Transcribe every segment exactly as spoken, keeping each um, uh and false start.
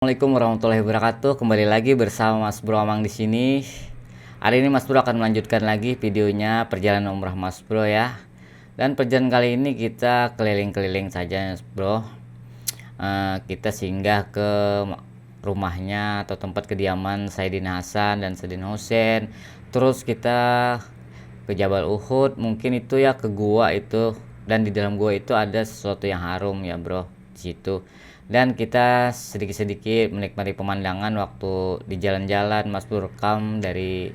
Assalamualaikum warahmatullahi wabarakatuh. Kembali lagi bersama Mas Bro Amang di sini. Hari ini Mas Bro akan melanjutkan lagi videonya perjalanan umrah Mas Bro ya. Dan perjalanan kali ini kita keliling-keliling saja, Mas Bro. Eh, kita singgah ke ma-, rumahnya atau tempat kediaman Saidina Hasan dan Saidina Husain. Terus kita ke Jabal Uhud, mungkin itu ya, ke gua itu. Dan di dalam gua itu ada sesuatu yang harum ya, Bro, di situ. Dan kita sedikit-sedikit menikmati pemandangan waktu di jalan-jalan, Mas Bro rekam dari,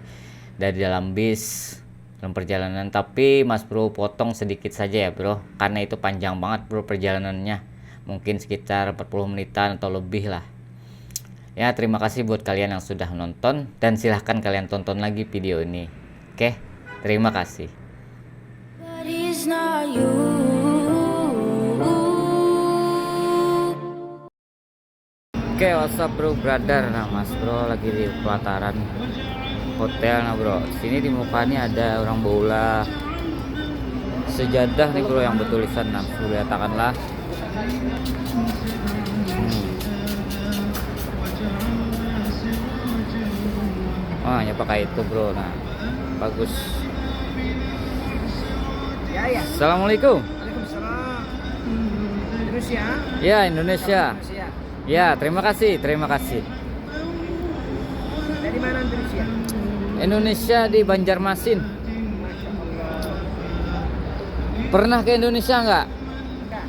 dari dalam bis, dalam perjalanan. Tapi Mas Bro potong sedikit saja ya, Bro, karena itu panjang banget, Bro, perjalanannya. Mungkin sekitar empat puluh menitan atau lebih lah. Ya, terima kasih buat kalian yang sudah menonton dan silahkan kalian tonton lagi video ini. Oke, terima kasih. But it's not you. Oke, what's up, bro, brother? Nah, Mas Bro lagi di pelataran hotel, nah, Bro. Sini di muka nih ada orang baula sejadah nih, Bro, yang bertulisan, nah, sudah katakanlah. Hmm. Wah, ya pakai itu, Bro. Nah, bagus. Ya, ya. Assalamualaikum. Waalaikumsalam. Indonesia? Ya, Indonesia. Indonesia. Ya, terima kasih, terima kasih. Dari mana Indonesia? Indonesia di Banjarmasin. Masya Allah. Pernah ke Indonesia nggak? Enggak.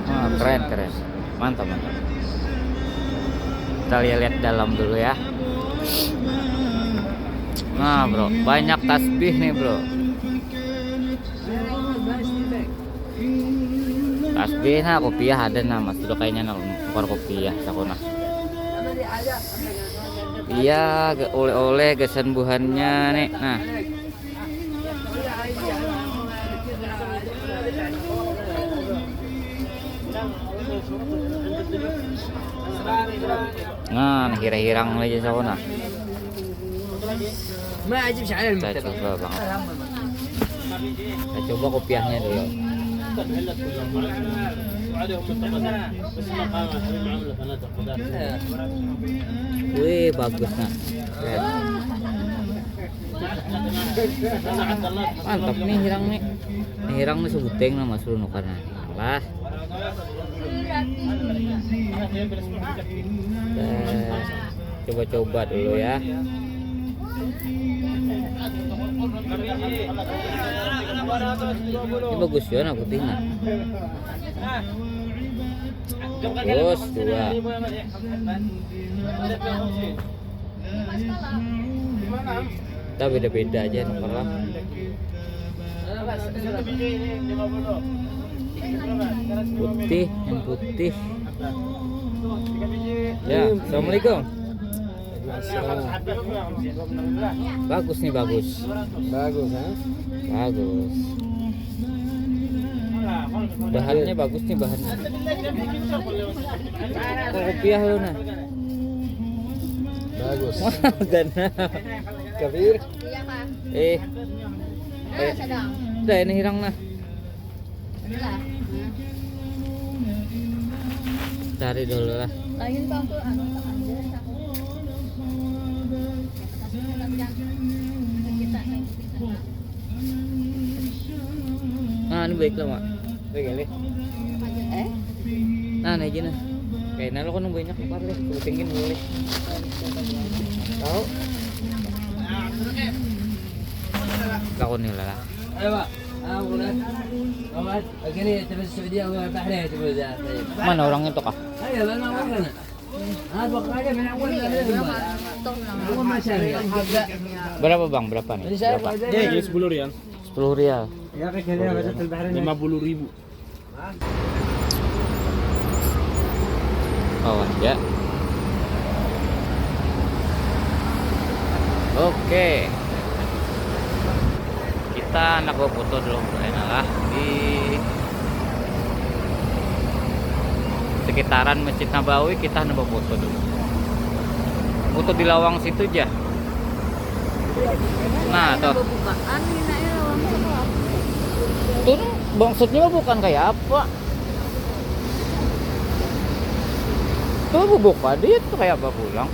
Wah, keren, keren. Mantap, mantap. Kita lihat-lihat dalam dulu ya. Nah, Bro, banyak tasbih nih, Bro. Tasbih, nah, kopiah ada, nah, Mas. Sudah kayaknya, nah, tukar kopiah, saku, nah. Iya, ga-, oleh-oleh gasan buhannya nih. Nah. Nah, hirang-hirang aja, saku, nah. Kita coba banget. Kita coba kopiahnya dulu. Wih, bagus, nah. Keren. Mantap nih hirang nih. Nih hirang nih sebuting, nah, Mas Bro, nukar, nah. Lah. Kita coba-coba dulu ya. Ini bagus juga, nah, putihnya. Terus dua. Kita beda-beda aja, nukar lah. Putih, yang putih. Ya, assalamualaikum. Waalaikumsalam. Bagus nih, bagus. Bagus, ha? Bagus. Bahannya bagus nih, bahannya. Kok kopiah lu, nah? Bagus. Wah, dan. Kabir. Iya, Kak. Eh. Ah, sedang. Dah, ini hirang, nah. Inilah. Cari dulu lah. Lain, Bang, tuh, anu, Bang, ada, Bang. Kita, kita, kita. Nah, ini baik lah, Mak. Baik, ya, Lih. Eh? Nah, nah, aja, nah. Kayak nah, lo kan banyak nukar, Lih. Tinggi dulu, Lih. Tahu? Lakon ni lah. Ayo, Pak. Ah, boleh. Awas, oke nih, terus Saudi, aku tak ada, coba aja. Mana orangnya tuh, Kak? Ayo, mana orangnya? Ah, pokoknya banyak pun ada, Pak. Aku masih ada. Berapa, Bang? Berapa nih? Ini saya, Berapa? Pak, aja. Ini sepuluh rial. Sepuluh rial. Ya, kayak gini, Mas, Al-Bahrain. Lima puluh ribu. Awas ya. Oke. Kita handak bafoto dulu, enak lah. Di sekitaran Masjid Nabawi kita handak bafoto dulu. Foto di lawang situ aja. Nah, tuh. Bukaan, ini, ya, lawang. Tuh, bangsatnya mah bukan kayak apa. Tuh, bubuk padi itu kayak apa pulang.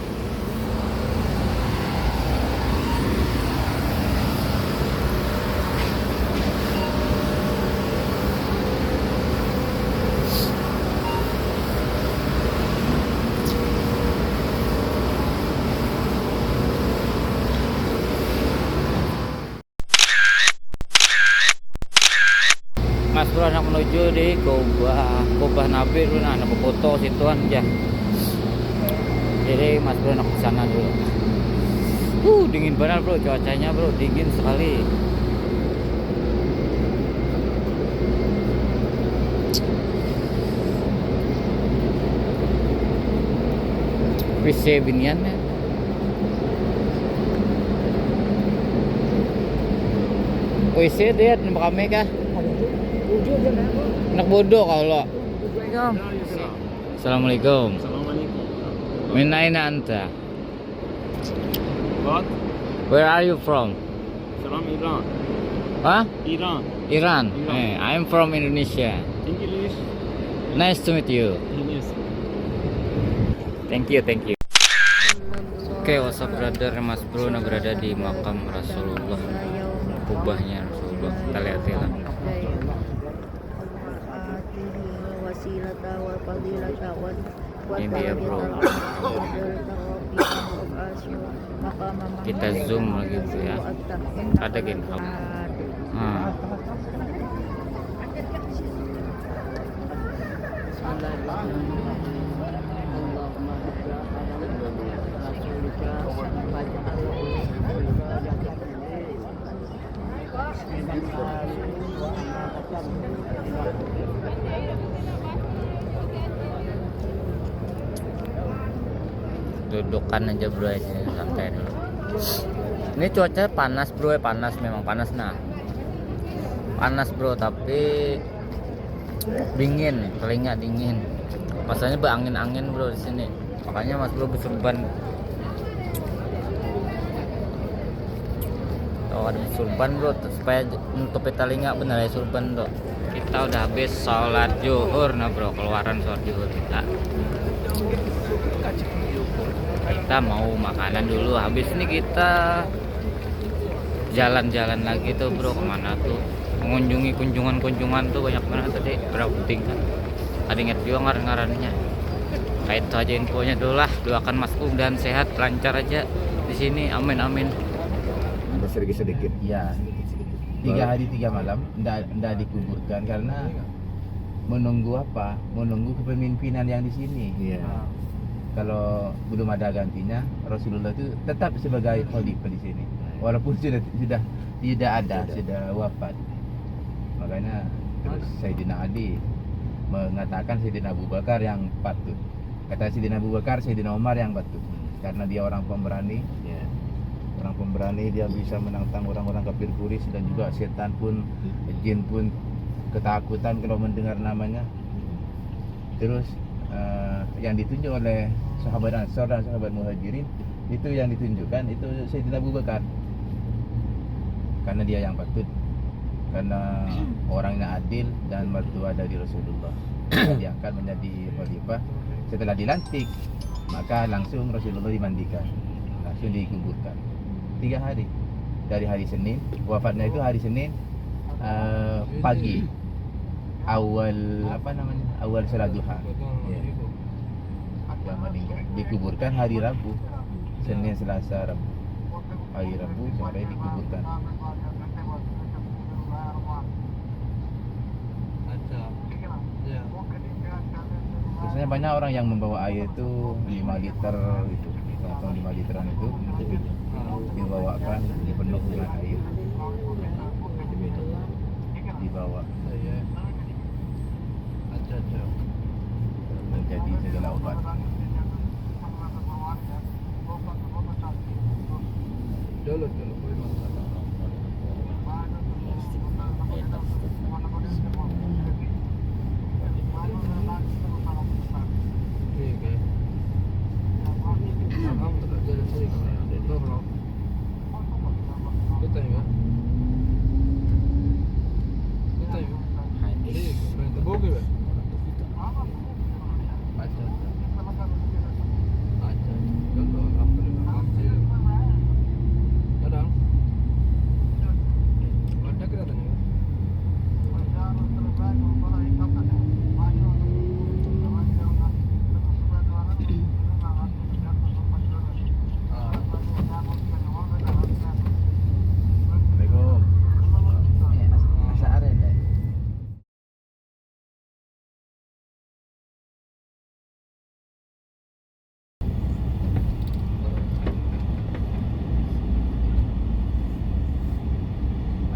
Mas Bro, anak menuju di Kubah, Kubah Nabi dulu, nah, anak foto situan aja. Jadi Mas Bro anak di sana dulu. Uh, dingin banget, Bro, cuacanya, Bro, dingin sekali. Wis binian ya. Wis dia nembak kami kah? Anak bodoh kau lo. Assalamualaikum. Assalamualaikum. Assalamualaikum. Min aina anta? What? Where are you from? From Iran. Hah? Iran. Iran. Iran. Eh, I'm from Indonesia. English. Nice to meet you. Yes. Thank you, thank you. Oke, what's up, brother? Mas Bro, nah, berada di makam Rasulullah, kubahnya Rasulullah. Kita lihat ya lah. Ini dia, Bro. Kita zoom lagi, Bro, ya. Ada gini. Hmm. Dudukan aja, Bro, ya, sini santai dulu. Ini cuaca panas, Bro, ya, panas, memang panas, nah. Panas, Bro, tapi dingin, telinga dingin. Masalahnya berangin-angin, Bro, di sini. Makanya Mas Bro bersurban. Kalau ada surban, Bro, supaya nutupi telinga, bener ya surban, Bro. Kita udah habis sholat zuhur, nah, Bro, keluaran sholat zuhur kita. Kita mau makanan dulu. Habis ini kita jalan-jalan lagi tuh, Bro, kemana tuh? Mengunjungi kunjungan-kunjungan tuh banyak banget tadi, berapa penting kan? Ada ingat juga ngaran-ngarannya. Kayak itu aja infonya dulu lah. Doakan Mas Ung dan sehat, lancar aja di sini. Amin, amin. Ada sedikit-sedikit. Iya. Tiga hari tiga malam ndak ndak dikuburkan karena menunggu apa? Menunggu kepemimpinan yang di sini. Iya. Kalau belum ada gantinya, Rasulullah itu tetap sebagai khalifah di sini. Walaupun sudah sudah tidak ada, sudah wafat. Makanya terus Sayyidina Ali mengatakan Sayyidina Abu Bakar yang patut. Kata Sayyidina Abu Bakar, Sayyidina Umar yang patut. Karena dia orang pemberani. Ya. Orang pemberani, dia bisa menantang orang-orang kafir Quraisy dan juga setan pun, jin pun ketakutan kalau mendengar namanya. Terus eh, yang ditunjuk oleh sahabat Ansor dan sahabat Muhajirin itu yang ditunjukkan itu Sayyidina Abu Bakar karena dia yang patut karena orangnya adil dan mertua dari Rasulullah diangkat menjadi khalifah setelah dilantik maka langsung Rasulullah dimandikan langsung dikuburkan tiga hari dari hari Senin wafatnya itu hari Senin eh, pagi awal apa namanya awal sholat duha ya. Yang meninggal dikuburkan hari Rabu Senin Selasa Rabu hari Rabu sampai dikuburkan biasanya banyak orang yang membawa air itu lima liter gitu langsung lima literan itu dibawakan dipenuh dengan air dibawa menjadi segala obat. Aja, aja. Aja. Contoh, apa dengan Kapsil? Kadang. Ada kelihatannya. Ah. Assalamualaikum. Eh, as-, asa aren, deh.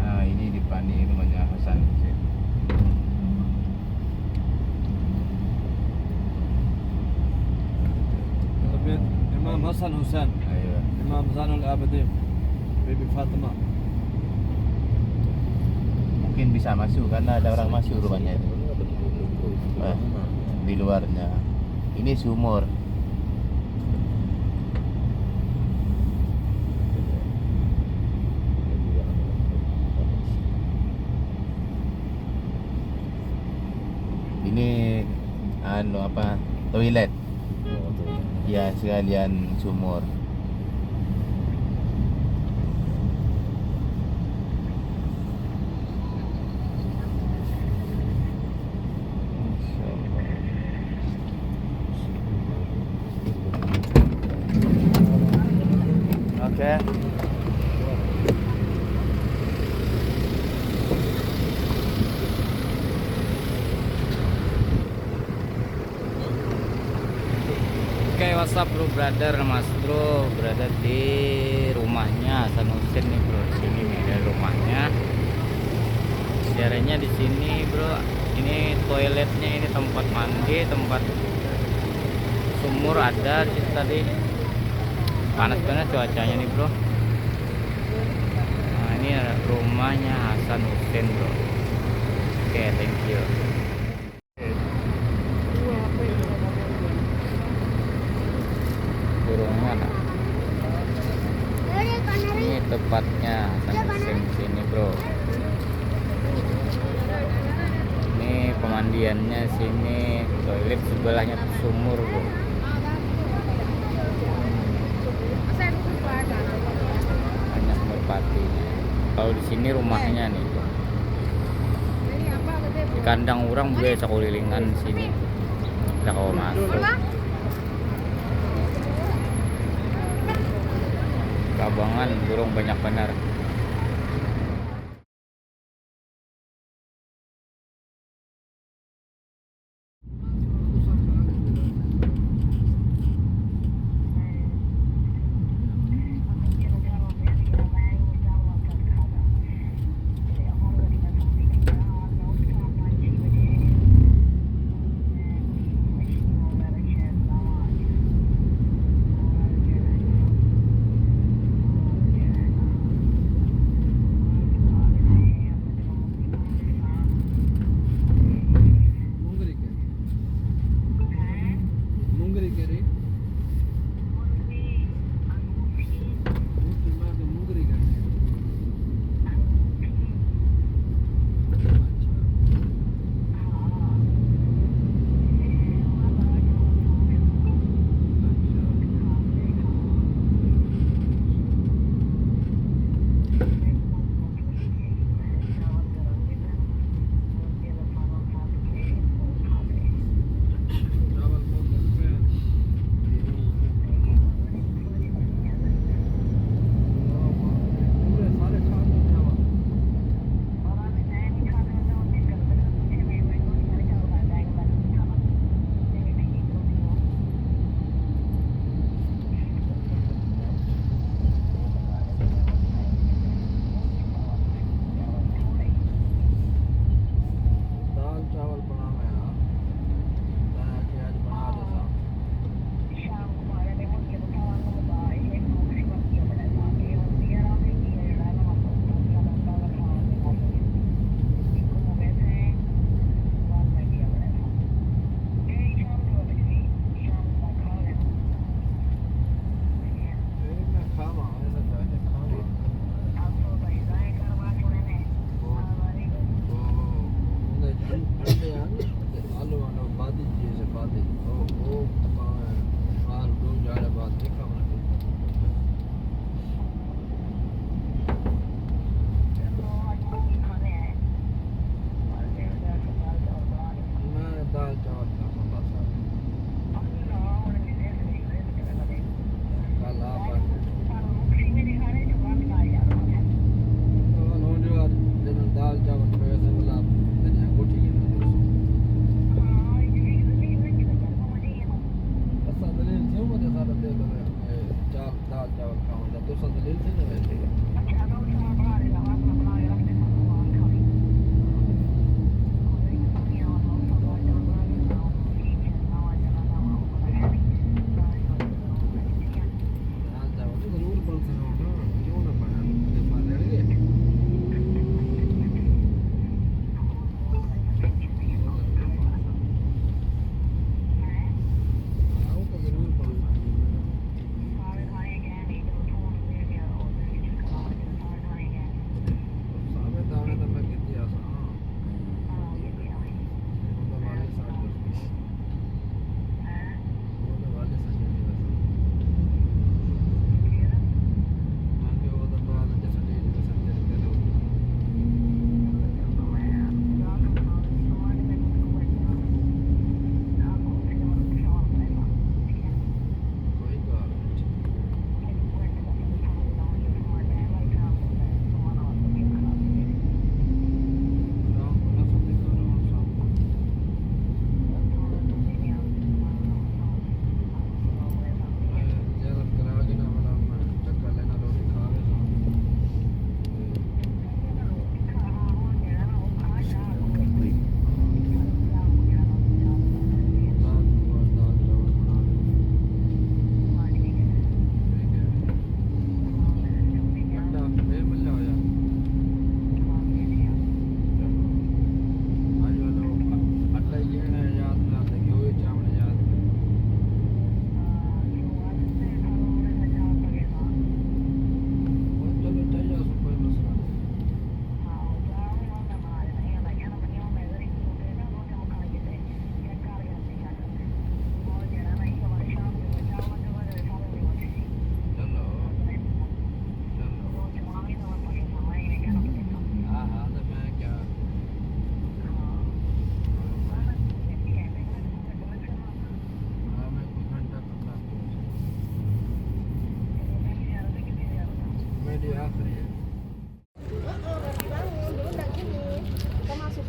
Nah, ini di depan nih rumahnya Hasan Hussein. Tapi Imam Hasan Hussein. Ayo. Imam Zainal Abidin. Bibi Fatimah. Mungkin bisa masuk karena ada orang masuk rupanya itu. Eh, di luarnya. Ini sumur. Ini anu apa? Toilet. Ya, sekalian sumur. Masya Allah. Oke. Oke, what's up, bro, brother, mas bro, berada di rumahnya Hasan Hussein nih, bro. Di sini nih ada rumahnya. Sejarahnya di sini, bro, ini toiletnya, ini tempat mandi, tempat sumur ada di situ tadi. Panas banget cuacanya nih, bro. Nah, ini rumahnya Hasan Hussein, bro. Oke, thank you. Burung mana? Ini tempatnya Hasan Hussein sini, bro. Ini pemandiannya sini, toilet sebelahnya tuh sumur, bro. Banyak merpatinya. Kalau di sini rumahnya nih, bro. Di kandang urang, gue sakulilingan sini. Kita kawa masuk. Kabangan burung banyak banar.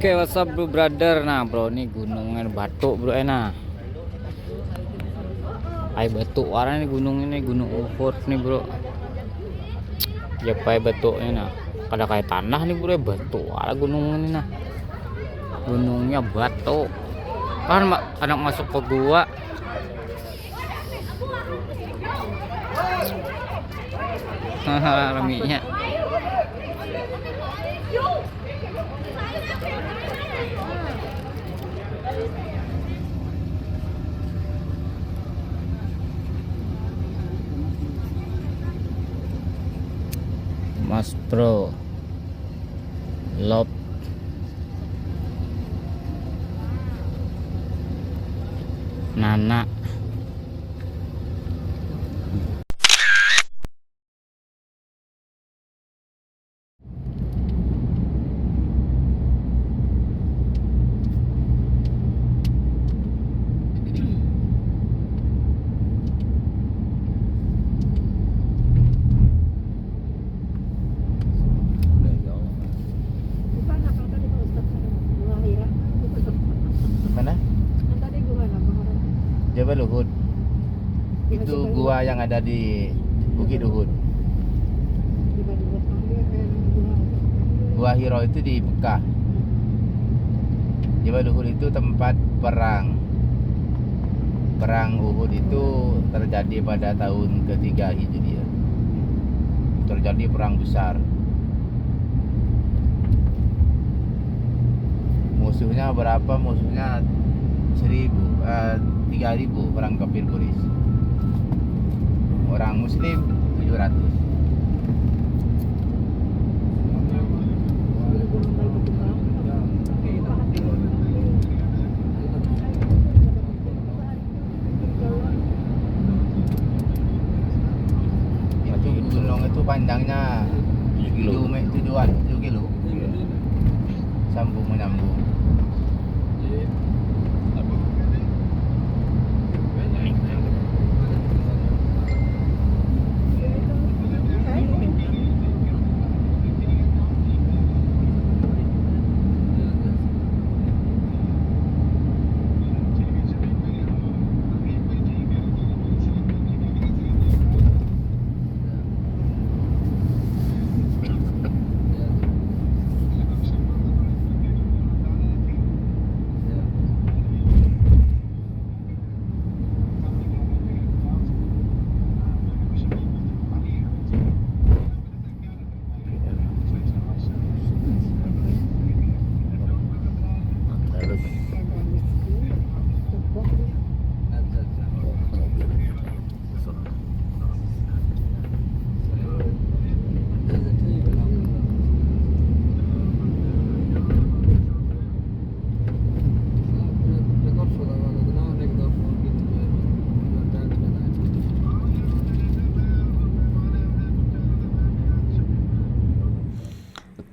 Oke, what's up, bro, brother? Nah, bro, ini gunungnya batu, bro, eh, nah. Ai batu warna ini gunung ini, Gunung Uhud nih, bro. Ya, pai batunya, nah. Kada kayak tanah nih, bro, batu wara gunung ini, nah. Gunungnya batu. Kan ma-, anak masuk ke gua. Raminya. Mas Bro. Lop. Nana. Bukan apa tadi, Pak Ustadz, ada gua Hira. Mana? Yang tadi gua apa? Jabal Uhud. Itu gua yang ada di Bukit Uhud. Gua Hiro itu di Mekah. Jabal Uhud itu tempat perang. Perang Uhud itu terjadi pada tahun ketiga Hijriah. Terjadi perang besar. Musuhnya berapa? Musuhnya seribu, eh, tiga ribu orang kafir Quraisy. Orang Muslim tujuh ratus. Itu gunung itu panjangnya tujuh me-, tujuh an, tujuh kilo. Iya. Sambung menyambung.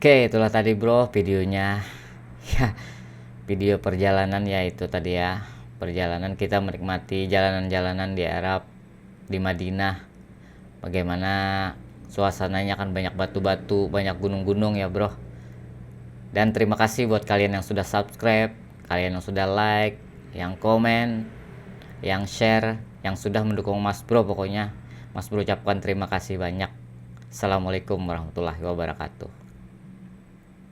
Oke, itulah tadi, bro, videonya. Ya, video perjalanan ya itu tadi ya. Perjalanan kita menikmati jalanan-jalanan di Arab, di Madinah. Bagaimana suasananya, kan banyak batu-batu, banyak gunung-gunung ya, bro. Dan terima kasih buat kalian yang sudah subscribe, kalian yang sudah like, yang komen, yang share, yang sudah mendukung Mas Bro pokoknya. Mas Bro ucapkan terima kasih banyak. Assalamualaikum warahmatullahi wabarakatuh.